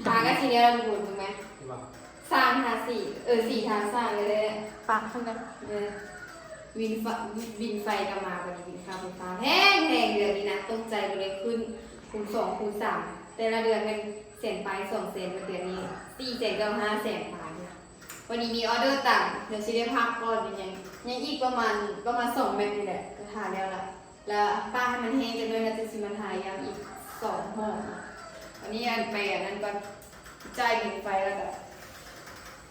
ຫາກະຊິແລ້ວທຸກຄົນ ເບິ່ງແມ ວ່າ ສ້າງທາສີ ເອີ ສີທາສ້າງເລີຍແຫຼະ ປາກເພິ່ນນະ ເອີ ວິນຟ້າ ວິນໄຟກະມາ ບັດນີ້ວິນຄ່າໄຟຟ້າແພງໆ ເດືອນນີ້ນະ ຕົກໃຈເລີຍ ຂຶ້ນຄູນສອງຄູນສາມ ແຕ່ລະເດືອນແມ່ນແສນປາຍ ສອງແສນ ບັດເດືອນນີ້ສີ່ແສນກັບຫ້າແສນປາຍນະ. ວັນນີ້ມີອໍເດີຕາມ ດຽວຊິໄດ້ພັກກ່ອນ ຍັງ ຍັງອີກປະມານ ປະມານສອງແມັດນີ້ແຫຼະ ກະຖ້າແລ້ວລະ ລະປ້າໃຫ້ມັນແຫ້ງຈັກໜ້ອຍ ລະຈັ່ງຊິມາຖ່າຍຢາມອີກສອງຮອບ. ອັນນີ້ອັນໄປອັນນັ້ນກ່ອນ ຈ່າຍບິນໄຟ ລະກະ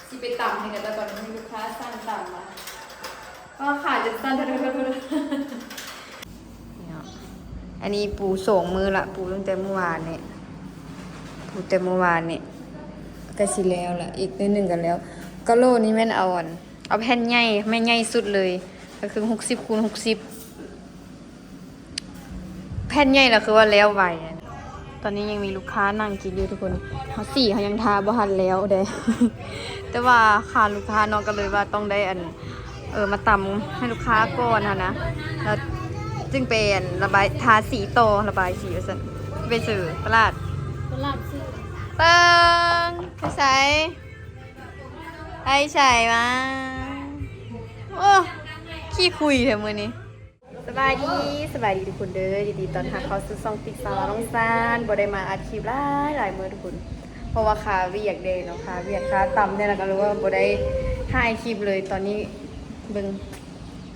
ຊິໄປຕຳໃຫ້ເຂົາເຈົ້າກ່ອນ ໃຫ້ລູກຄ້າສັ່ງຕຳມາ. ເພາະວ່າຂາຈົນສັ່ນ ນີ້ເນາະ ອັນນີ້ປູສອງມື້ລະ ປູຕັ້ງແຕ່ມື້ວານນີ້ ປູແຕ່ມື້ວານນີ້ ກະຊິແລ້ວລະ ອີກໜ້ອຍໜຶ່ງກະແລ້ວ. ກະໂຫຼນີ້ແມ່ນເອົາອັນ ເອົາແຜ່ນໃຫຍ່ ແມ່ນໃຫຍ່ສຸດເລີຍ ກະຄືຫົກສິບຄູນຫົກສິບ ແຜ່ນໃຫຍ່ລະຄືວ່າແລ້ວໄວ. ຕອນນີ້ຍັງມີລູກຄ້ານັ່ງກິນຢູ່ທຸກຄົນ ເຮົາສີເຮົາຍັງທາບໍ່ທັນແລ້ວເດ້ ແຕ່ວ່າຄານລູກຄ້າເນາະ ກະເລີຍວ່າຕ້ອງໄດ້ອັນ ເອີ ມາຕຳໃຫ້ລູກຄ້າກ່ອນຫັ້ນນະ ລະຈຶ່ງໄປອັນລະບາຍ ທາສີຕໍ່ ລະບາຍສີວ່າຊັ້ນ. ໄປໃສ? ຕະຫຼາດ ຕະຫຼາດຊື້ ເບິ່ງ ໄປໃສ? ໄປໃສມາ? ໂອ້ ຂີ້ຄຸຍແທ້ມື້ນີ້. ສະບາຍດີ ສະບາຍດີທຸກຄົນເດີ ຍິນດີຕ້ອນຮັບເຂົ້າສູ່ຊ່ອງຕິກສາວລາວນ້ອງຊານ. ບໍ່ໄດ້ມາອັດຄລິບຫຼາຍໆມື້ທຸກຄົນ ເພາະວ່າຄາວຽກເດ້ເນາະ ຄາວຽກ ຄາຕຳແດ່ ລະກະເລີຍວ່າບໍ່ໄດ້ຖ່າຍຄລິບເລີຍ. ຕອນນີ້ເບິ່ງ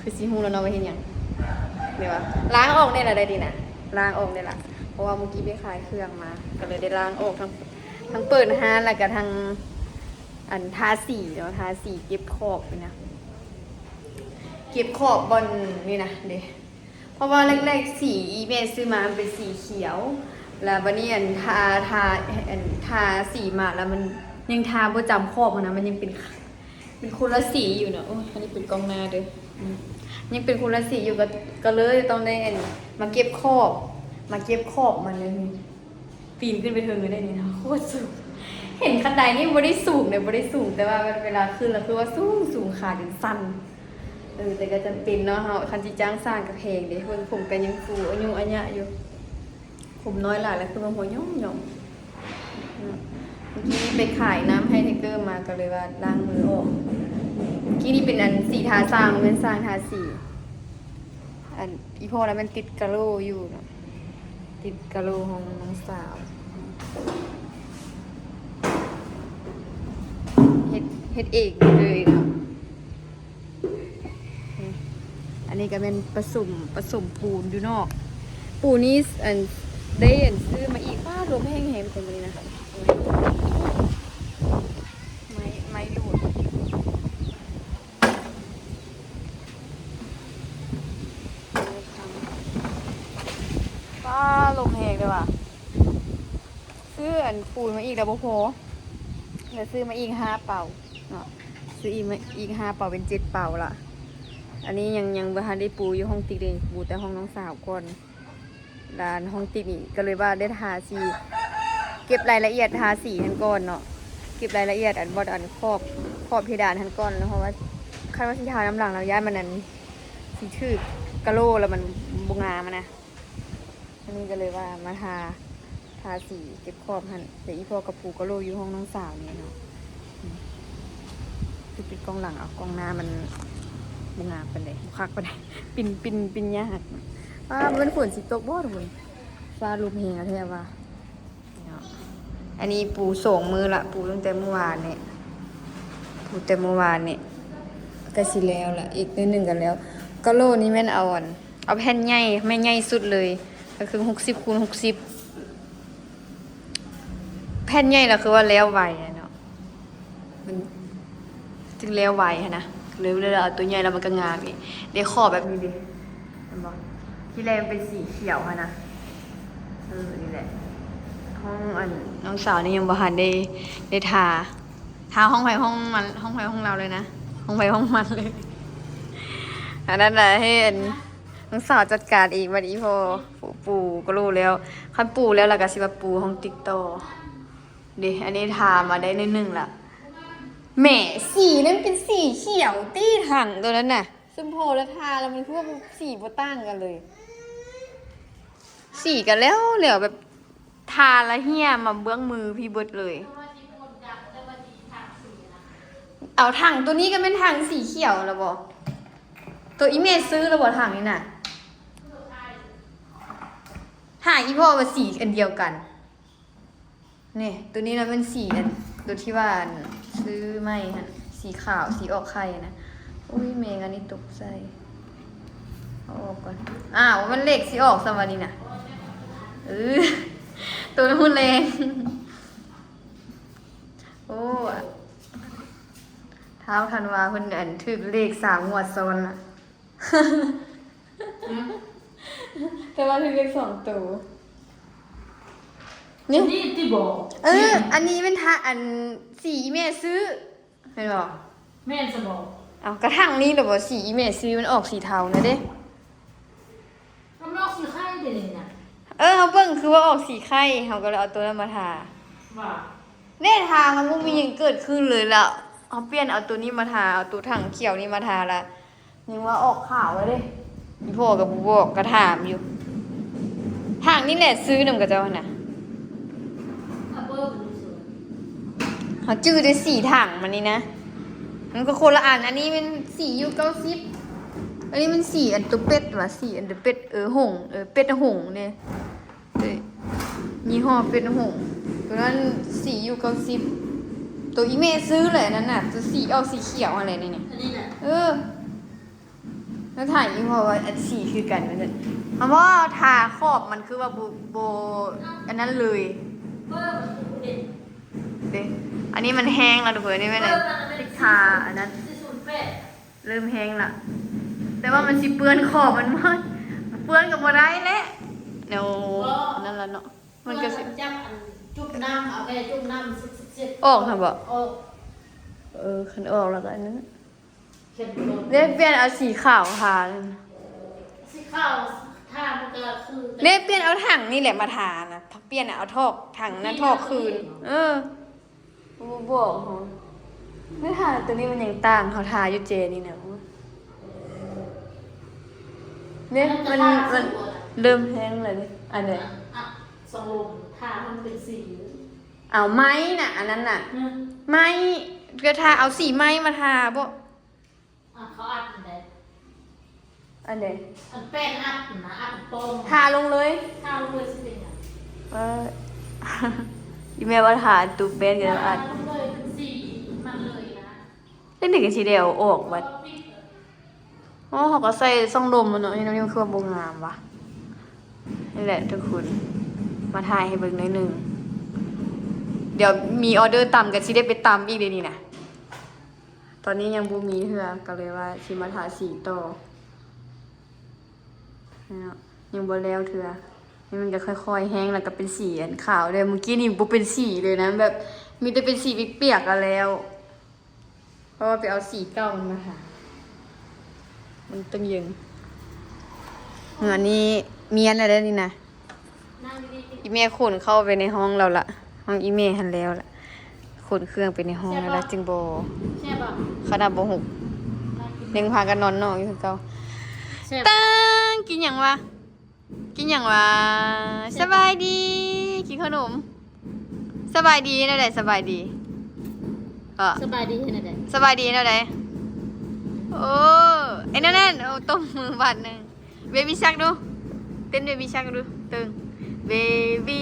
ຄືຊິຮູ້ແລ້ວເນາະວ່າເຮັດຫຍັງ ແມ່ນວ່າລ້າງອອກແດ່ລະໄດ໋ນີ້ນະ ລ້າງອອກແດ່ລະ ເພາະວ່າມື້ກີ້ໄປຂາຍເຄື່ອງມາ ກະເລີຍໄດ້ລ້າງອອກ ທັງ ທັງເປີດຮ້ານ ລະກະທັງອັນທາສີເນາະ ທາສີເກັບຂອບນີ້ນະ ເກັບຂອບບ່ອນນີ້ນະເດ້. ເພາະວ່າແລກໆສີອີ່ແມ່ຊື້ມາມັນເປັນສີຂຽວ ລະບາດນີ້ອັນທາ ທາ ອັນທາສີມາລະມັນຍັງທາບໍ່ຈຳຂອບຫັ້ນນະ ມັນຍັງເປັນ ເປັນຄົນລະສີຢູ່ເນາະ. ໂອ້ຍ ອັນນີ້ເປັນກ້ອງໜ້າເດີ ອືມ ຍັງເປັນຄົນລະສີຢູ່ ກະ ກະເລີຍຕ້ອງໄດ້ອັນມາເກັບຂອບ ມາເກັບຂອບມັນເລີຍ. ປີນຂຶ້ນໄປເທິງເລີຍເດ້ນີ້ນະ ໂຄດສູງ. ເຫັນຄັນໄດນີ້ບໍ່ໄດ້ສູງເດ້ ບໍ່ໄດ້ສູງ ແຕ່ວ່າເວລາຂຶ້ນລະຄືວ່າສູງ ສູງ ຂາຈົນສັ່ນ. ເອີ ແຕ່ກະຈຳເປັນເນາະ ເຮົາ ຄັນຊິຈ້າງຊ່າງກະແພງເດ້. ເບິ່ງຜົມກະຍັງຟູອາຍຸອາຍະຢູ່ ຜົມນ້ອຍຫຼາຍລະຄືວ່າຫົວຫຍ້ອງໆ. ເມື່ອກີ້ໄປຂາຍນ້ຳໃຫ້ໄທເກີມາ ກະເລີຍວ່າລ້າງມືອອກ. ເມື່ອກີ້ນີ້ເປັນອັນສີທາສ້າງ ແມ່ນສ້າງທາສີ. ອັນອີ່ພໍ່ລະແມ່ນຕິດກະໂຫຼຢູ່ເນາະ ຕິດກະໂຫຼຂອງນ້ອງສາວ ເຮັດ ເຮັດເອງເລີຍເນາະ. ອັນນີ້ກະແມ່ນປະສົມ ປະສົມປູນຢູ່ນອກ ປູນນີ້ອັນ ໄດ້ອັນຊື້ມາອີກ ປ້າ ລົມແຮງໆ ຄົນມື້ນີ້ນະ ໄມ້ ໄມ້ຫຼວງ. ປ້າ ລົມແຮງເດ້ວ່າ ຊື້ອັນປູນມາອີກລະບໍ່ພໍ ລະຊື້ມາອີກຫ້າເປົາເນາະ ຊື້ອີກມາອີກຫ້າເປົາ ເປັນເຈັດເປົາລະ. ອັນນີ້ຍັງ ຍັງບໍ່ທັນໄດ້ປູຢູ່ຫ້ອງຕິກເດ້ ປູແຕ່ຫ້ອງນ້ອງສາວກ່ອນ. ລະຫ້ອງຕິກນີ້ກະເລີຍວ່າໄດ້ທາສີ ເກັບລາຍລະອຽດທາສີຫັ້ນກ່ອນເນາະ ເກັບລາຍລະອຽດອັນບ່ອນອັນຂອບ ຂອບເພດານຫັ້ນກ່ອນ ເພາະວ່າຄັນວ່າຊິທານຳຫຼັງລະຢ້ານມັນອັນຊິຖືກກະໂຫຼລະມັນບໍ່ງາມຫັ້ນນະ. ອັນນີ້ກະເລີຍວ່າມາທາ ທາສີເກັບຂອບຫັ້ນ ແຕ່ອີ່ພໍ່ກະປູກະໂຫຼຢູ່ຫ້ອງນ້ອງສາວນີ້ເນາະ. ອືມ ປິດ ປິດກ້ອງຫຼັງເອົາ ກ້ອງໜ້າມັນບໍ່ງາມປານໃດ ບໍ່ຄັກປານໃດ ປິ່ນ ປິ່ນ ປິ່ນຍາກ. ອ້າ ບໍ່ແມ່ນຝົນຊິຕົກບໍ່ທຸກຄົນ ຟ້າລົມແຮງແທ້ວ່າ. ເນາະ ອັນນີ້ປູສອງມື້ລະ ປູຕັ້ງແຕ່ມື້ວານນີ້ ປູແຕ່ມື້ວານນີ້ ກະຊິແລ້ວລະ ອີກໜ້ອຍໜຶ່ງກະແລ້ວ. ກະໂຫຼນີ້ແມ່ນເອົາອັນ ເອົາແຜ່ນໃຫຍ່ ແມ່ນໃຫຍ່ສຸດເລີຍ ກະຄືຫົກສິບຄູນຫົກສິບ ແຜ່ນໃຫຍ່ລະຄືວ່າແລ້ວໄວແຫຼະເນາະ. ມັນຈຶ່ງແລ້ວໄວຫັ້ນນະ ເລີຍ ເລີຍເອົາໂຕໃຫຍ່ແລ້ວມັນກະງາມອີກ ໄດ້ຂອບແບບນີ້ເດ ເຫັນບໍ່? ທີແລກມັນເປັນສີຂຽວຫັ້ນນະ ເອີ ນີ້ແຫຼະ ຫ້ອງອັນນ້ອງສາວນີ້ຍັງບໍ່ທັນໄດ້ ໄດ້ທາ ທາຫ້ອງໃຜຫ້ອງມັນ ຫ້ອງໃຜຫ້ອງລາວເລີຍນະ ຫ້ອງໃຜຫ້ອງມັນເລີຍ. ອັນນັ້ນນະ ໃຫ້ອັນນ້ອງສາວຈັດການເອງ ບັດອີ່ພໍ່ປູກະໂຫຼແລ້ວ ຄັນປູແລ້ວລະກະຊິມາປູຫ້ອງຕິກຕໍ່. ເດ ອັນນີ້ທາມາໄດ້ໜ້ອຍໜຶ່ງລະ ແໝ ສີນັ້ນເປັນສີຂຽວຕິ ຖັງໂຕນັ້ນນະ ຊຸມພໍ່ລະທາລະມັນຄືວ່າສີບໍ່ຕ່າງກັນເລີຍ ສີກະແລ້ວ ແລ້ວແບບ ທາລະເຫຍມາເບື້ອງມືພີ່ເບິດເລີຍ. ເອົາຖັງ ໂຕນີ້ກໍແມ່ນຖັງສີຂຽວລະບໍ່? ໂຕອີ່ແມ່ຊື້ລະບໍ່ຖັງນີ້ນະ? ຫາອີ່ພໍ່ວ່າສີອັນດຽວກັນ. ນີ້ ໂຕນີ້ລະແມ່ນສີອັນ ໂຕທີ່ວ່າອັນຊື້ໃໝ່ຫັ້ນ ສີຂາວ ສີອອກໄຂ່ນະ. ອຸ້ຍ ແມງອັນນີ້ຕົກໃສ່ ເອົາອອກກ່ອນ. ອ້າວ ມັນເລກຊິອອກຊະຫວານີ້ນະ. ເອີ ໂຕນັ້ນແຮງ. ໂອ້ ທ້າວທັນວາເພິ່ນອັນຖືກເລກສາມງວດຊ້ອນລະ. ແຕ່ວ່າຖືກເລກສອງໂຕ. ນີ້ຕິບໍ? ເອີ ອັນນີ້ແມ່ນທາ ອັນສີອີ່ແມ່ຊື້ ແມ່ນບໍ່? ແມ່ນຊະບໍ? ເອົ້າ ກະຖັງນີ້ລະບໍ່ ສີອີ່ແມ່ຊື້ ມັນອອກສີເທົານະເດ້. ມັນອອກສີໄຂ່ເດ້ນີ້ນະ. ເອີ ເຮົາເບິ່ງຄືວ່າອອກສີໄຂ່ ເຮົາກໍເລີຍເອົາໂຕນັ້ນມາທາ. ວ່າ ເດ້ ທາ ມັນບໍ່ມີຫຍັງເກີດຂຶ້ນເລີຍລະ. ເຮົາປ່ຽນເອົາໂຕນີ້ມາທາ ເອົາໂຕຖັງຂຽວນີ້ມາທາລະ ຍັງວ່າອອກຂາວລະເດ້. ອີ່ພໍ່ກໍບໍ່ບອກ ກໍຖາມຢູ່. ຖັງນີ້ແຫຼະຊື້ນຳເຂົາເຈົ້າຫັ້ນນະ. ເຮົາຈື່ແຕ່ສີຖັງມັນນີ້ນະ ມັນກໍຄົນລະອັນ. ອັນນີ້ແມ່ນສີຢູ່ເກົ້າສິບ ອັນນີ້ມັນສີອັນໂຕເປັດຫວາ ສີອັນໂຕເປັດ ເອີ ຫົງ ເອີ ເປັດຫົງເດ້. ເອີ ຍີ່ຫໍ້ເປັດຫົງ ໂຕນັ້ນສີຢູ່ເກົ້າສິບ. ໂຕອີ່ແມ່ຊື້ແຫຼະນັ້ນນະ ໂຕສີອອກສີຂຽວຫັ້ນແຫຼະນີ້ນະ. ອັນນີ້ນະ? ເອີ ແລ້ວຖາມອີ່ພໍ່ວ່າອັນສີຄືກັນວ່າຊັ້ນ. ເຮົາວ່າທາຂອບມັນຄືວ່າບໍ່ ບໍ່ອັນນັ້ນເລີຍ. ເອີ ເດ້ ອັນນີ້ມັນແຫ້ງແລ້ວທຸກຄົນ. ອັນນີ້ແມ່ນອັນ ເອີ ອັນນັ້ນ ທາອັນນັ້ນ ສີ່ສູນແປດ ເລີ່ມແຫ້ງລະ ແຕ່ວ່າມັນຊິເປື້ອນຂອບມັນໝົດ. ເປື້ອນກໍບໍ່ໄດ້ແຫຼະ ແນວນັ້ນລະເນາະ. ມັນກໍຊິຈັບອັນຈຸບນ້ຳ ເອົາແຄ່ຈຸບນ້ຳເຊັດໆ ອອກຫັ້ນບໍ? ອອກ. ເອີ ຄັນອອກແລ້ວກໍອັນນັ້ນ ເຂັ້ມຕົ້ນ. ເດ້ ປ່ຽນເອົາສີຂາວທາ ສີຂາວທາມັນກໍຄື ເດ້ ປ່ຽນເອົາຖັງນີ້ແຫຼະມາທານະ ປ່ຽນເອົາຖອກຖັງນັ້ນຖອກຄືນ. ເອີ ບໍ່ບອກເຮົາ ແມ່ນຫາໂຕນີ້ມັນຍັງຕ່າງ ເຮົາທາຢູ່ເຈນີ້ນະ. ເດ້ ມັນ ມັນເລີ່ມແຫ້ງແລ້ວເດ້. ອັນໃດ? ອັດ ອັດສອງລົມ ທາໃຫ້ມັນເປັນສີ. ເອົາໄມ້ນະ ອັນນັ້ນນະ. ອືມ ໄມ້ ກໍທາ ເອົາສີໄມ້ມາທາບໍ? ອ່ະ ເຂົາອັດອັນໃດ? ອັນໃດ? ອັນແປ້ນອັດນະ ອັດປ່ອງ ທາລົງເລີຍ. ທາລົງເລີຍຊິເປັນຫຍັງ? ເອີ ອີ່ແມ່ວ່າທາອັນຕູແປ້ນກໍໄດ້ອັດ ທາລົງເລີຍເປັນສີມັນເລີຍນະ. ຈັ່ງໃດກໍຊິໄດ້ເອົາອອກບັດ. ອໍ ເຮົາກໍໃສ່ຊ່ອງລົມມັນເນາະ. ນີ້ ນີ້ຄືວ່າບໍ່ງາມຫວາ. ນີ້ແຫຼະທຸກຄົນ ມາຖ່າຍໃຫ້ເບິ່ງໜ້ອຍໜຶ່ງ. ດຽວມີອໍເດີຕຳກໍຊິໄດ້ໄປຕຳອີກເດ້ນີ້ນະ. ຕອນນີ້ຍັງບໍ່ມີເທື່ອ ກໍເລີຍວ່າຊິມາທາສີຕໍ່ເນາະ. ຍັງບໍ່ແລ້ວເທື່ອ. ນີ້ມັນກໍຄ່ອຍໆແຫ້ງ ແລ້ວກໍເປັນສີອັນຂາວເດ້. ມື້ກີ້ນີ້ບໍ່ເປັນສີເລີຍນະ ແບບມີແຕ່ເປັນສີປຽກໆ ກໍແລ້ວ. ເພາະວ່າໄປເອົາສີເກົ່າມັນມາທາ ມັນຕ້ອງເຢິງ. ເຮືອນນີ້ມຽນແລ້ວເດ້ນີ້ນະ. ອີ່ແມ່ຂົນເຂົ້າໄປໃນຫ້ອງລາວລະ ຫ້ອງອີ່ແມ່ຫັ້ນແລ້ວລະ. ຂົນເຄື່ອງໄປໃນຫ້ອງແລ້ວລະ ແຊບບໍ່? ຈຶ່ງບໍ່ ແຊບບໍ່? ຂະໜາດບໍ່ຫຸບ ຍັງພາກັນນອນນອກຢູ່ຄືເກົ່າ. ແຊບ ຕັງ ກິນຫຍັງວະ? ກິນຫຍັງວະ? ແຊບ ສະບາຍດີ ກິນຂະໜົມ. ສະບາຍດີແນວໃດ? ສະບາຍດີ ເອີ ສະບາຍດີແນວໃດ? ສະບາຍດີແນວໃດ? ໂອ້ ໄອ້ນັ້ນ ໂອ້ ຕົບມືບາດໜຶ່ງ. ເບບີຊັກດູ ເຕັ້ນເບບີຊັກດູ ຕຶງ ເບບີ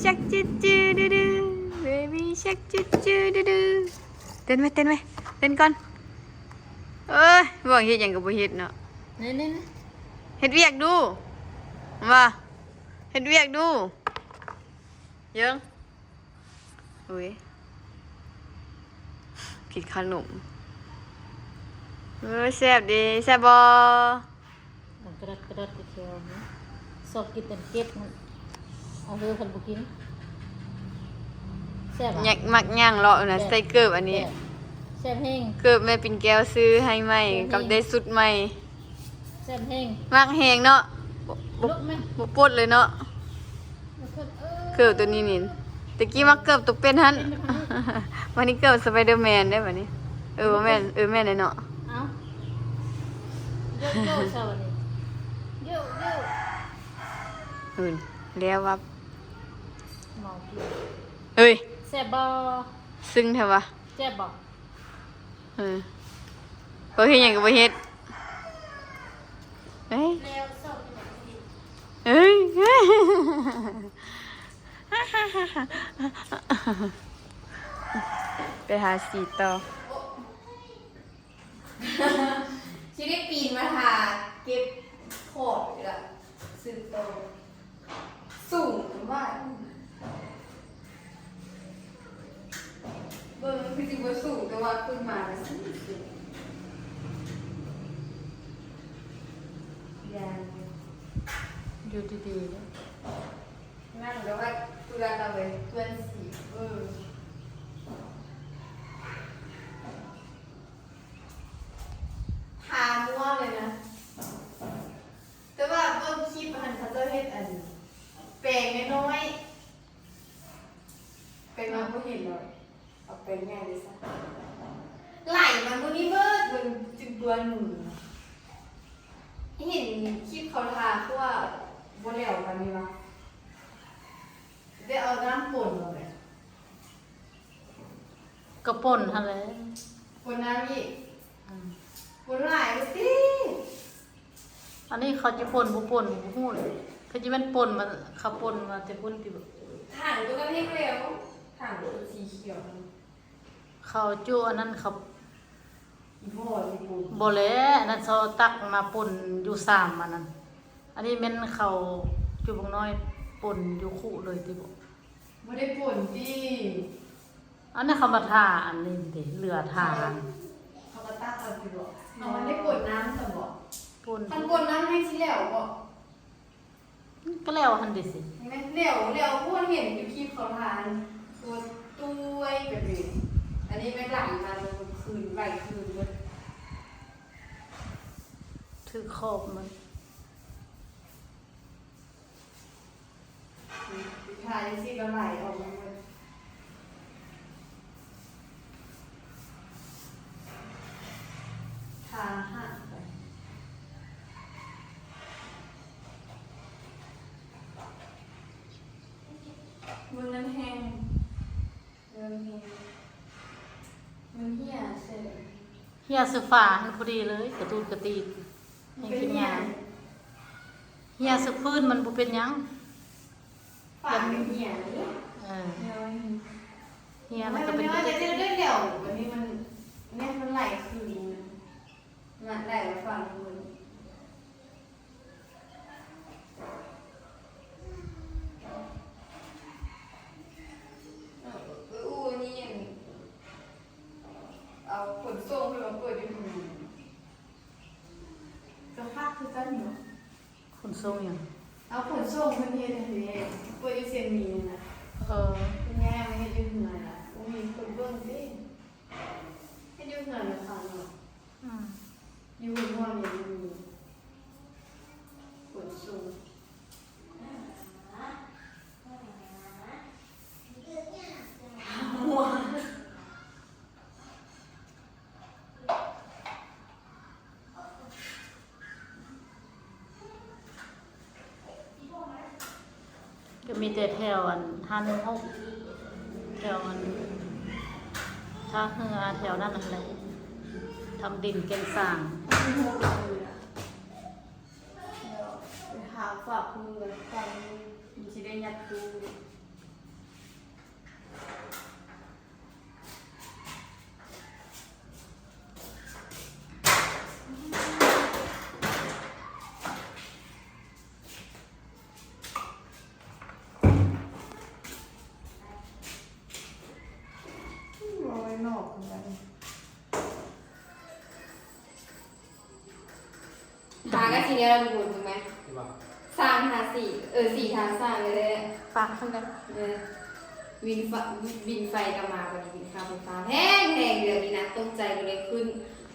ຊັກ ຈືດໆ ດືໆ ເບບີຊັກ ຈືດໆ ດືໆ. ເຕັ້ນໄວ້ ເຕັ້ນໄວ້ ເຕັ້ນກ່ອນ. ເອີຍ ບອກເຮັດຫຍັງກໍບໍ່ເຮັດເນາະ. ນີ້ໆ ເຮັດວຽກດູ ວ່າ ເຮັດວຽກດູ ເຢິງ. ອຸ້ຍ ກິນຂະໜົມ. ເອີຍ ແຊບເດ ແຊບບໍ່? ມັນກະດັດກະດັດຢູ່ແຖວນີ້ ຊອບກິນແຕ່ເກັບມັນ ເອົາເດີ ຄັນບໍ່ກິນ. ແຊບຫວາ? ຍ- ມັກຍ່າງເລາະນະ ແຊບ ໃສ່ເກີບອັນນີ້ ແຊບ ແຊບແຮງ. ເກີບແມ່ປິ່ນແກ້ວຊື້ໃຫ້ໃໝ່ ແຊບແຮງ ກັບໄດ້ຊຸດໃໝ່. ແຊບແຮງ ມັກແຮງເນາະ. ບໍ່ ບໍ່ ບໍ່ປົດເລີຍເນາະ ເກີບໂຕນີ້ນີ້. ຕະກີ້ມັກເກີບໂຕເປັນຫັ້ນ ເປັນແບບນັ້ນ. ບັດນີ້ເກີບສະໄປເດີແມນເດ້ບັດນີ້. ເອີ ບໍ່ແມ່ນ ເອີ ແມ່ນແຫຼະເນາະ. ເອົ້າ ໂຍກໂຍກຊະບັດນີ້ ໂຍກໂຍກ. ອື່ນ ແລ້ວວ່າ ເມົາກິນ. ເອີຍ ແຊບບໍ່? ຊຶ້ງແທ້ວະ. ແຊບບໍ່? ເອີ ເຂົາເຮັດຫຍັງກໍບໍ່ເຮັດ. ເອີຍ ເອີຍ ໄປທາສີຕໍ່. ຊິໄດ້ປີນມາຖ້າເກັບຂອບຢູ່ລະ ສືບຕໍ່. ສູງວ່າ ເບິ່ງຄືຊິບໍ່ສູງ ແຕ່ວ່າຂຶ້ນມາແລ້ວສູງ. ຢ່າ ຢູ່ດີໆເດີ້. ນັ້ນແລ້ວວ່າເປື້ອນເອົາເລີຍ ເປື້ອນສີ. ເອີ ທາມົ້ວເລີຍນະ. ແຕ່ວ່າເບິ່ງຄລິບຫັ້ນ ເຂົາເຈົ້າເຮັດອັນແປງນ້ອຍໆ ແປງນ້ອຍບໍ່ເຫັນດອກ ເອົາແປງໃຫຍ່ເລີຍຊະ. ໄຫຼມາມື້ນີ້ເບີດ ເບິ່ງຈຶ່ງເປື້ອນມື. ເຫັນຄລິບເຂົາທາ ຄືວ່າບໍ່ແຫຼວປານນີ້ວະ. ໄດ້ເອົານ້ຳປົນເອົາແຫຼະ. ກະປົ່ນຫັ້ນແຫຼະ. ປົ່ນນ້ຳອີກ. ອືມ ປົ່ນຫຼາຍເລີຍຕິ. ອັນນີ້ເຂົາຈະປົ່ນບໍ່ປົ່ນບໍ່ຮູ້ເລີຍ. ຄືຈະແມ່ນປົ່ນມາ ເຂົາປົ່ນມາແຕ່ພຸ້ນຕິ. ຖັງຕົວນັ້ນແຮງແຫຼວ ຖັງຕົວສີຂຽວ. ເຂົາຈຸອັນນັ້ນເຂົາ ບໍ່ແຫຼະ ອັນນັ້ນເຂົາຕັກມາປົ່ນຢູ່ຊາມອັນນັ້ນ. ອັນນີ້ແມ່ນເຂົາຈຸບັກນ້ອຍປົ່ນຢູ່ຄຸເລີຍຕິບໍ? ບໍ່ໄດ້ປົ່ນຕິ. ອັນນັ້ນເຂົາມາທາອັນນີ້ຕິ ເຫຼືອທາ. ເຂົາກໍຕັກເອົາຕິບໍ? ເອົາ ມັນໄດ້ປົ່ນນ້ຳຊັ້ນບໍ? ປົ່ນ ຄັນປົ່ນນ້ຳແມ່ນຊິແຫຼວບໍ? ມັນກໍແຫຼວຫັ້ນເດຊິ. ແມ່ນແຫຼວ ແຫຼວ ເພາະວ່າເຫັນຢູ່ຄລິບເຂົາທາ ຕົວຕຸ້ຍໄປເລີຍ. ອັນນີ້ແມ່ນໄຫຼມາແລ້ວຄືນ ໄຫຼຄືນເບິດ ຖືກຂອບມັນ. ທາຈັ່ງຊີ້ກໍໄຫຼອອກມາເບິດ. ທາຫາກໄປ ມັນນັ້ນແຮງ ເລີ່ມແຮງ ມັນເຫ່ຍໃສ່ ເຫ່ຍໃສ່ຝາຫັ້ນພໍດີເລີຍ ກະຕູດກະຕີດ ແຮງກິນຫຍ້າ. ເຫ່ຍໃສ່ພື້ນມັນບໍ່ເປັນຫຍັງ. ຝາມັນເຫ່ຍເລີຍ. ເອີ ເຫ່ຍ ເຫ່ຍແລ້ວກໍເປັນ ແລ້ວບັດນີ້ມັນ ແນ່ ມັນໄຫຼຄືນ ມັນໄຫຼແລ້ວຝາມັນ ເອີ ອູ້ ນີ້ ເອົາຂົນສົ່ງເພິ່ນມາເປີດຢູ່ ກໍຄັກຄືກັນເນາະ. ຂົນສົ່ງຫຍັງ? ເອົາຂົນສົ່ງເພິ່ນເຮັດຫັ້ນເດ້ ເປີດຢູ່ຊຽງໝີຫັ້ນນະ. ເອີ ເພິ່ນຍ້າຍມາເຮັດຢູ່ເຮືອນລະ ບໍ່ມີຄົນເບິ່ງຕິ. ເຮັດຢູ່ເຮືອນລະຄັກເນາະ. ອືມ ຢູ່ເຮືອນນີ້ມີຂົນສົ່ງ. ກໍມີແຕ່ແຖວອັນຫ້າໜຶ່ງຫົກ ແຖວອັນທ່າເຮືອ ແຖວນັ້ນຫັ້ນແຫຼະ ທຳດິນແກ່ງສ້າງ. ໄປຫາຝາກເຮືອ ຝາກເຮືອ ມັນຊິໄດ້ຍັດຕູ້. ຫາກະຊິແນວລະບຸນ ຖືກໄໝ? ຊ່າງທາສີ ເອີ ສີທາຊ່າງເລີຍ. ຝາກເພິ່ນກັນ ເອີ ບິນໄຟ ບິນໄຟກໍມາ. ບັດນີ້ບິນຄ່າໄຟຟ້າແພງໆ ເດືອນນີ້ນະ ຕົກໃຈເລີຍ ຂຶ້ນ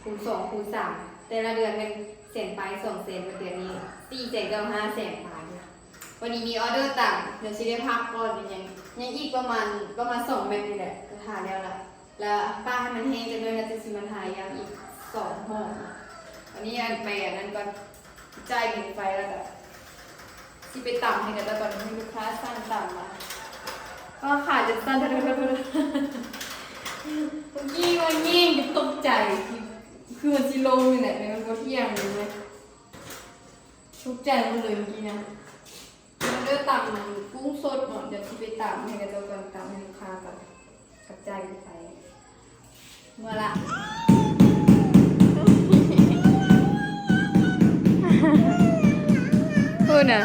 ຄູນສອງຄູນສາມ. ແຕ່ລະເດືອນແມ່ນແສນປາຍ ສອງແສນ ບັດເດືອນນີ້ສີ່ແສນ ກັບຫ້າແສນປາຍ. ວັນນີ້ມີອໍເດີຕາມ ດຽວຊິໄດ້ພັກກ່ອນ. ຍັງ ຍັງອີກປະມານ ປະມານສອງແມັດນີ້ແຫຼະ ກໍຖ້າແລ້ວລະ. ແລ້ວປະໃຫ້ມັນແຫ້ງຈັກໜ້ອຍ ແລ້ວຈັ່ງຊິມາທາຢາມອີກສອງຮອບ. ອັນນີ້ອັນໄປອັນນັ້ນກ່ອນ ຈ່າຍບິນໄຟ ແລ້ວກໍຊິໄປຕຳໃຫ້ເຂົາເຈົ້າກ່ອນ ໃຫ້ລູກຄ້າສັ່ງຕຳມາ. ກໍຂາຈົນສັ່ນ ເມື່ອກີ້ວ່າແຍງຈົນຕົກໃຈ ຄືມັນຊິລົງນີ້ແຫຼະ ແຕ່ມັນບໍ່ທ່ຽງເລີຍ. ຕົກໃຈໝົດເລີຍເມື່ອກີ້ນະ. ເດີ ຕຳກຸ້ງສົດເນາະ ດຽວຊິໄປຕຳໃຫ້ເຂົາເຈົ້າກ່ອນ ຕຳໃຫ້ລູກຄ້າກ່ອນ ກັບຈ່າຍເງິນໄປ. ເມື່ອລະ ພຸ້ນນະ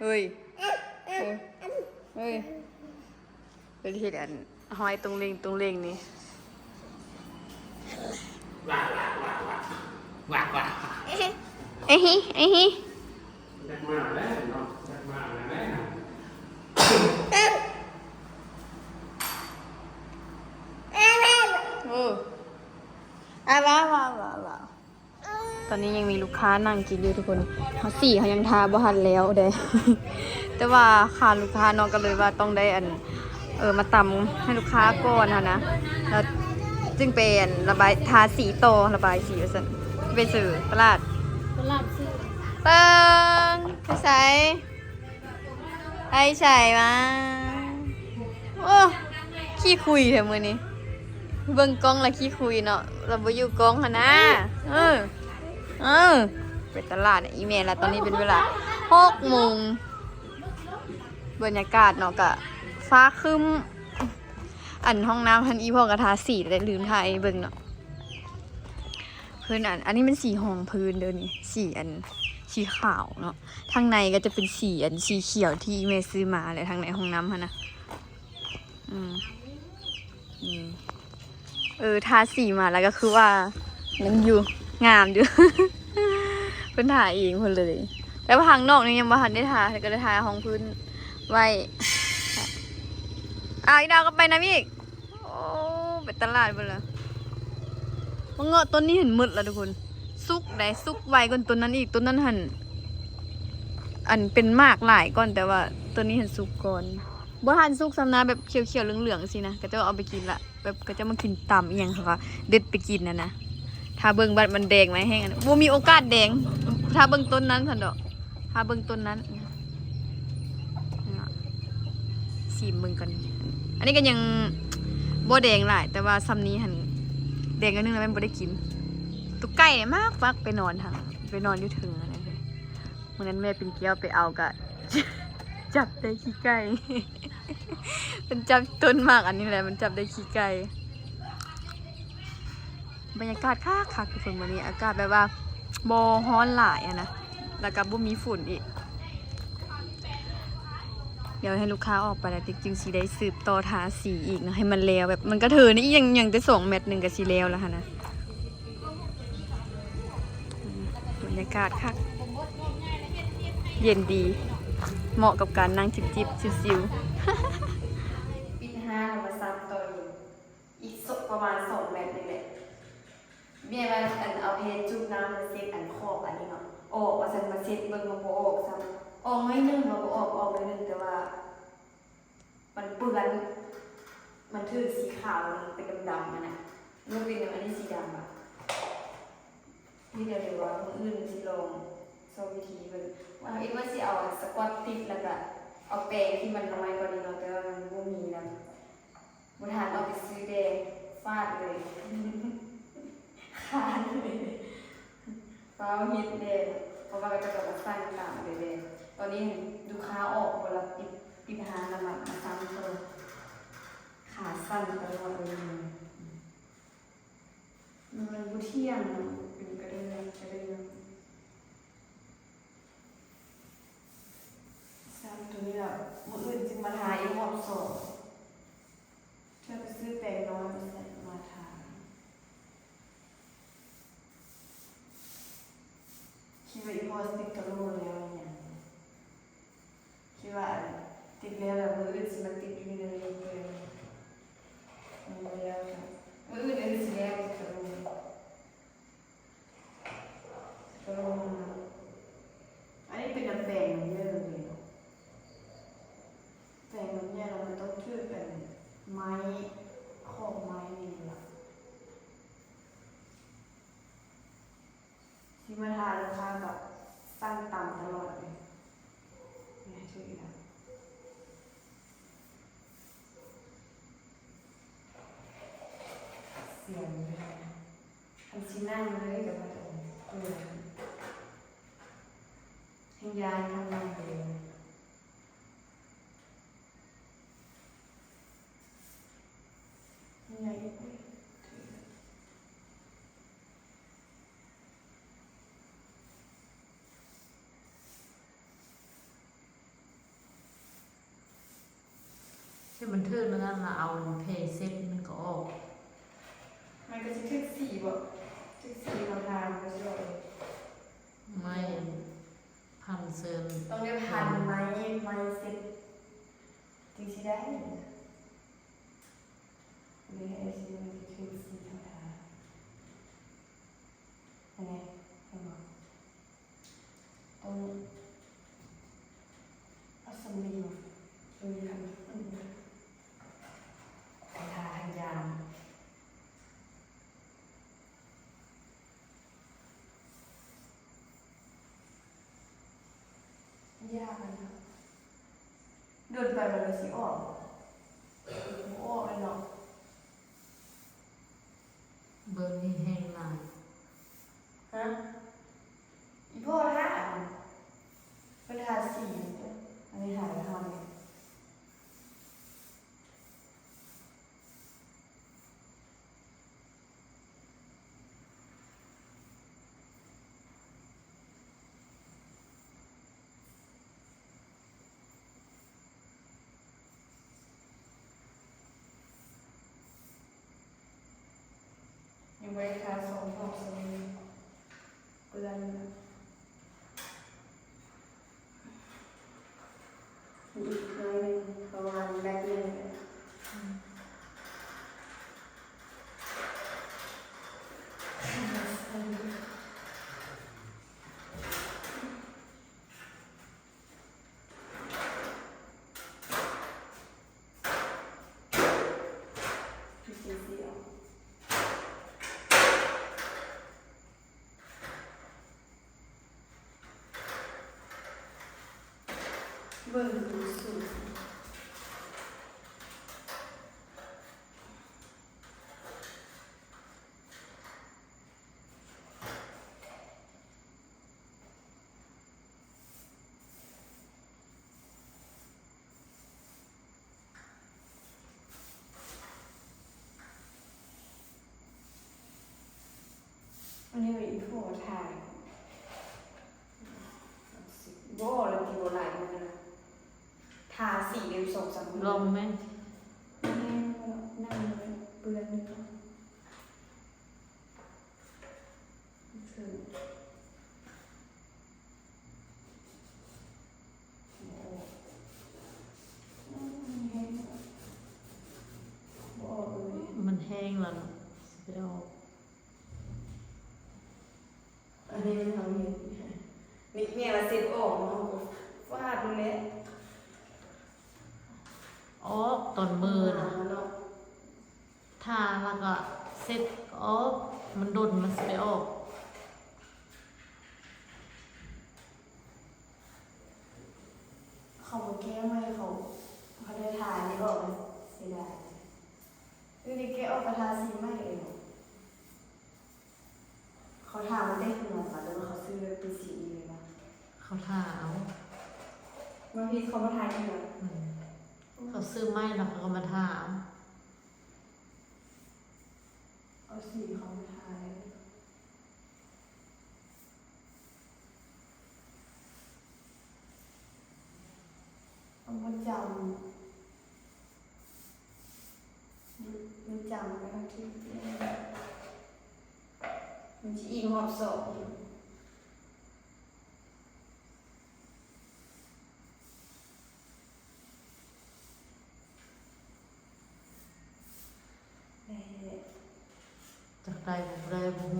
ເຮີ້ຍ ເຮີ້ຍ ເພິ່ນເຮັດອັນ ຫອຍຕຸງເລັງຕຸງເລັງນີ້ ເອຫິ ເອຫິ ຈັກມາແລ້ວເນາະ ຈັກມາແລ້ວ. ໂອ້ ອາ ລາ ລາ ລາ ລາ. ຕອນນີ້ຍັງມີລູກຄ້ານັ່ງກິນຢູ່ທຸກຄົນ ເຮົາ ສີເຮົາຍັງທາບໍ່ທັນແລ້ວເດ້ ແຕ່ວ່າຄານລູກຄ້າເນາະ ກໍເລີຍວ່າຕ້ອງໄດ້ອັນ ເອີ ມາຕຳໃຫ້ລູກຄ້າກ່ອນຫັ້ນນະ ແລ້ວຈຶ່ງໄປອັນ ລະບາຍ ທາສີຕໍ່ ລະບາຍສີວ່າຊັ້ນ. ໄປຊື້ຕະຫຼາດ ຕະຫຼາດຊື້ ເບິ່ງ ໄປໃສ ໄປໃສມາ. ໂອ້ ຂີ້ຄຸຍແທ້ມື້ນີ້ ເບິ່ງກ້ອງລະຂີ້ຄຸຍເນາະ ລະບໍ່ຢູ່ກ້ອງຫັ້ນນາ. ເອີ ເອີ ໄປຕະຫຼາດອີ່ແມ່ລະ ຕອນນີ້ເປັນເວລາຫົກໂມງ ບັນຍາກາດເນາະ ກະຟ້າຄຶ້ມ ອັນຫ້ອງນ້ຳຫັ້ນ ອີ່ພໍ່ກະທາສີ ແຕ່ລືມຖ່າຍໃຫ້ເບິ່ງເນາະ. ເພິ່ນອັນ ອັນນີ້ແມ່ນສີຮອງພື້ນເດີນີ້ ສີອັນ ສີຂາວເນາະ ທາງໃນກໍຈະເປັນສີອັນ ສີຂຽວທີ່ແມ່ຊື້ມາ ແລະ ທາງໃນຫ້ອງນ້ຳຫັ້ນນະ. ອືມ ນີ້ ເອີ ທາສີມາແລ້ວກໍຄືວ່າມັນຢູ່ ງາມຢູ່ ເພິ່ນທາເອງເພິ່ນເລີຍ ແຕ່ວ່າທາງນອກນີ້ຍັງບໍ່ທັນໄດ້ທາ ກໍໄດ້ທາຮອງພື້ນໄວ້. ອ້າວ ອີ່ດາວກໍໄປນຳອີກ. ໂອ້ ໄປຕະຫຼາດເບິດລະ. ມະເງາະຕົ້ນນີ້ຫັ້ນໝົດລະທຸກຄົນ ສຸກໃດ ສຸກໄວກ່ອນຕົ້ນນັ້ນອີກ. ຕົ້ນນັ້ນຫັ້ນ ອັນເປັນໝາກຫຼາຍກ່ອນ ແຕ່ວ່າຕົ້ນນີ້ຫັ້ນສຸກກ່ອນ ບໍ່ທັນສຸກຊ້ຳນະ ແບບຂຽວໆເຫຼືອງໆຊີ້ນະ ເຂົາເຈົ້າເອົາໄປກິນລະ ແບບເຂົາເຈົ້າມາກິນຕຳອີ່ຫຍັງ ເຂົາກໍເດັດໄປກິນຫັ້ນນະ. ຖ້າເບິ່ງບັດມັນແດງຫຼາຍແຮງ ບໍ່ມີໂອກາດແດງ ຖ້າເບິ່ງຕົ້ນນັ້ນຊັ້ນດອກ ຖ້າເບິ່ງຕົ້ນນັ້ນ. ຊີມເບິ່ງກ່ອນ ອັນນີ້ກໍຍັງບໍ່ແດງຫຼາຍ ແຕ່ວ່າຊ່ຳນີ້ຫັ້ນແດງໜ້ອຍໜຶ່ງແລ້ວແມ່ນບໍ່ໄດ້ກິນ. ໂຕໄກ່ມາກໆ ໄປນອນທາງ ໄປນອນຢູ່ເທິງຫັ້ນນະ. ມື້ນັ້ນແມ່ປິ່ນແກ້ວໄປເອົາກະ ຈັບໄດ້ຂີ້ໄກ່ ເພິ່ນຈັບຕົ້ນໝາກອັນນີ້ແຫຼະ ມັນຈັບໄດ້ຂີ້ໄກ່. ບັນຍາກາດຄັກໆ ທຸກຄົນ ມື້ນີ້ອາກາດແບບວ່າບໍ່ຮ້ອນຫຼາຍຫັ້ນນະ ແລ້ວກໍບໍ່ມີຝົນອີກ. ດຽວໃຫ້ລູກຄ້າອອກໄປແລ້ວ ຈຶ່ງຊິໄດ້ສືບຕໍ່ທາສີອີກເນາະ ໃຫ້ມັນແລ້ວ ແບບມັນກະເທີນອີ່ຫຍັງ ຍັງແຕ່ສອງແມັດໜຶ່ງກໍຊິແລ້ວແລ້ວຫັ້ນນະ. ບັນຍາກາດຄັກ ເຢັນດີ ເໝາະກັບການນັ່ງຈິບໆ ຊິວໆ. ປິດຮ້ານແລ້ວມາຊ້ຳຕໍ່ອີກ ອີກປະມານສອງແມັດນີ້ແຫຼະ. ແມ່ວ່າອັນເອົາແຜ່ຈຸບນ້ຳມາເຊັດອັນຂອບອັນນີ້ເນາະ ອອກວ່າຊັ້ນ ມາເຊັດເບິ່ງມັນບໍ່ອອກຊ້ຳ ອອກໜ້ອຍໜຶ່ງ ມັນບໍ່ອອກ ອອກໜ້ອຍໜຶ່ງ ແຕ່ວ່າມັນເປື້ອນ ມັນຖືກສີຂາວ ມັນເປັນດຳໆຫັ້ນນະ ມັນເປັນອັນນີ້ສີດຳອະ. ນີ້ດຽວ ດຽວວ່າມື້ອື່ນຊິລອງຊອກວິທີເບິ່ງ ວ່າ ເອີ ວ່າຊິເອົາອັນສະກອດຕິດ ແລ້ວກະເອົາແປງທີ່ມັນນ້ອຍກວ່ານີ້ເນາະ ແຕ່ວ່າມັນບໍ່ມີນຳ. ບໍ່ທັນອອກໄປຊື້ແດ່ ຟາດເລີຍ ຄານເລີຍ ຟ້າວເຮັດແດ່ ເພາະວ່າເຂົາເຈົ້າກໍສັ່ງຕາມເລີຍແດ່. ຕອນນີ້ລູກຄ້າອອກບໍ່ລະ ປິດ ປິດຮ້ານລະ ມາ ມາສັ່ງເພິ່ນ ຂາສັ່ນຕະຫຼອດເລີຍ. ມັນບໍ່ທ່ຽງ ເປັນກະເດືອນກະເດືອນ. ຊ້ຳໂຕນີ້ລະ ມື້ອື່ນຈຶ່ງມາທາອີກຮອບສອງ ເທື່ອໄປຊື້ແປງນ້ອຍມາໃສ່ ມາທາ. ຄິດວ່າອີ່ພໍ່ຊິຕິດກະໂຫຼແລ້ວຫຍັງ ຄິດວ່າອັນຕິດແລ້ວລະ ມື້ອື່ນຊິມາຕິດຢູ່ໃນນີ້ເລີຍ. ມື້ອື່ນອັນຊິແລ້ວກະໂຫຼ ກະໂຫຼ. ອັນນີ້ເປັນນ້ຳແປງນ້ຳເຫຍື້ອເລີຍເນາະ ແປງນ້ຳເຫຍື້ອລະມັນຕ້ອງ ເລີຍກັບມາຕົງ ເອີ ແຮ່ງຢ້ານທຳງານເລີຍ ຍັງໄງອີກ ໂອ້ຍ ທີ່ມັນຖືກນັ້ນລະ ເອົາແຜ່ເຊັດມັນກໍອອກ ມັນກໍຊິຖືກສີບໍ? ຖືກສີເຮົາທາມັນກໍຊິອອກເອງ ໄມ້ພັນເຊີນ ຕ້ອງໄດ້ພັນໄມ້ ໄມ້ເຊັດຈຶ່ງຊິໄດ້ ນີ້ ໄອ້ຊິມັນຊິຖືກສີເຮົາທາ ເຫັນໄດ ເຫັນບໍ່? ຕ້ອງເອົາສຳລີມາ ສຳລີທຳ ໄປທາທາງຢາງ ຢາກຫັ້ນນະ ດົນໄປມັນກໍຊິອອກ ບໍ່ອອກແລ້ວເນາະ. ເບິ່ງນີ້ແຮງຫຼາຍ ຮະ ອີ່ພໍ່ທາ ເພິ່ນທາສີ ອັນນີ້ຫາຍແລ້ວເຮົານີ້. ຍັງບໍ່ໄດ້ທາສອງດອກຊະນີ້ ເປື້ອນ ອີກໜ້ອຍໜຶ່ງ ປະມານແມັດໜຶ່ງ. ເບິ່ງດູສູງ. ອັນນີ້ເປັນອີ່ພໍ່ທາ ບໍ່ລະຕິ ບໍ່ຫຼາຍມື້ນະ ທາສີເລັບສອງສາມມື້ ລອງແມ່ ແມ່ນບໍ່ ໜັງເປື້ອນຢູ່. ມັນແຫ້ງແລ້ວເນາະ ຊິໄປອອກ ອັນນີ້ມັນເຮົາເຮັດ ນີ້ແມ່ວ່າເຊັດອອກເນາະ ຟາດແຫຼະ ອອກຕອນມື້ນະ ທາແລ້ວກໍເຊັດອອກ ມັນດົນມັນຊິໄປອອກ. ເຂົາບໍ່ແກ້ໃໝ່ ເຂົາ ເຂົາໄດ້ທານີ້ອອກ ເສຍດາຍ ນີ້ໄດ້ແກະອອກ ກໍທາສີໃໝ່ເອງ. ເຂົາທາມາແຕ່ເຮືອນຫວາ ຫຼືວ່າເຂົາຊື້ເປັນສີນີ້ເລີຍຫວາ? ເຂົາທາເອົາ ບາງທີເຂົາມາທາເອງຫວາ? ອືມ ເຂົາຊື້ໃໝ່ແລ້ວເຂົາກໍມາທາເອົາ ເອົາສີເຂົາມາທາເລີຍ. ເອົາປະຈຳ ມັນຈຳໄປທາງທີ່ ມັນຊິອີງຮອບສອງ. ໄດ້ແລ້ວ ຈັກໄດ້ບໍ່ໄດ້ບໍ່ຮູ້